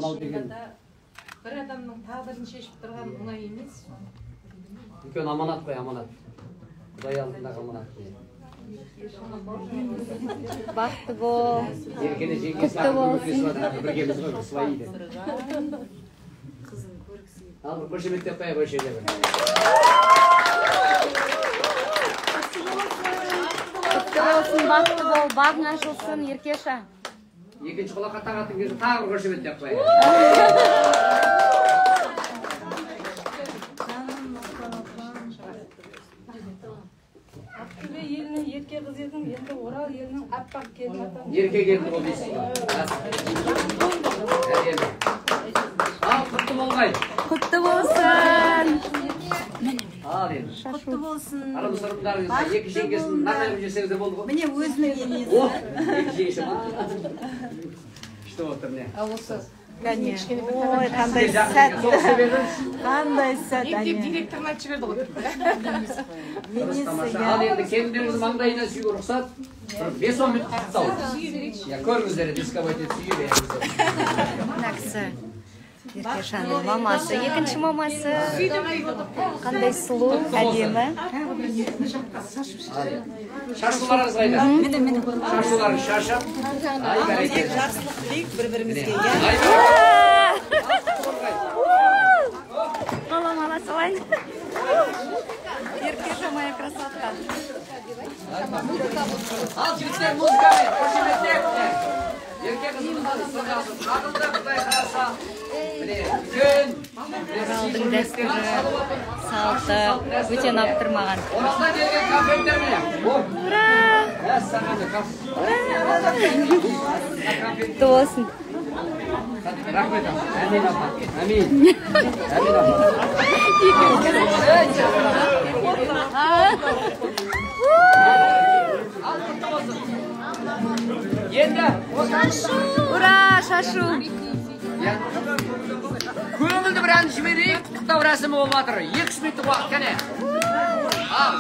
Амал деген бір адамның тағдырын шешіп тұрған оңай емес. Үлкен аманат қой, аманат. Құдай алдындағы аманат. Бақытты бол. Еркені жеңгесі ақыл біргеміз ғой, свои деп. Ал бір қошеметтеп қояйық осы жерде бір. Құтты болсын, бақытты бол, бағың ашылсын, Еркеша. Екінші құлаққа тағатын кезде тағы бір қошеметтеп қояйық. Ақтөбе елінің ерке қыз едің, енді Орал елінің аппақ келіні атанды. Ерке келін бол дейсіз ғой. Әдемі. Ал құтты болғай. Құтты болсын. Ал енді. Құтты болсын. Арам-сырымдарыңызға екі жеңгесін нағайып жесеңіздер болды ғой. Міне өзінің енесі. О, екі жеңгесі ма? Күшті болып тұр міне. Ой, қандай сәт. Қандай сәт. Мектеп директорын айтып жіберді ғой. Енесі. Ал енді келіндеріңіздің маңдайынан сүюге рұқсат. Бір 5-10 минут құттықтау. Я көріңіздер, дисковать етіп сүйе беріңіздер. Мына кісі Еркешаның мамасы, екінші мамасы. Қандай сұлу, әдемі. Шашуларыңыз қайда? Шашуларыңыз шашып. Ай, бәрекелді. Жақсылық тілейік бір-бірімізге. Ай, Балам ала салайын. Еркеша моя красотка. Ал жігіттер музыкамен қошеметтеп. Ерке қызымыздың сырғасы тағылды, Құдай қаласа. Міне, үлкен Оралдың дәстүрі, салты өте ұнап тұр маған. Оралдан келген конфеттер міне. Ура! Мәссаған, Құтты болсын. Рахмет, әмин апа. Әмин. Әмин апа. Ал құтты болсын. Енді Ура, шашу. Көңілді бір ән жіберейік, құттықтау рәсімі болып жатыр. 2-3 минуттық уақыт кәне. Ал.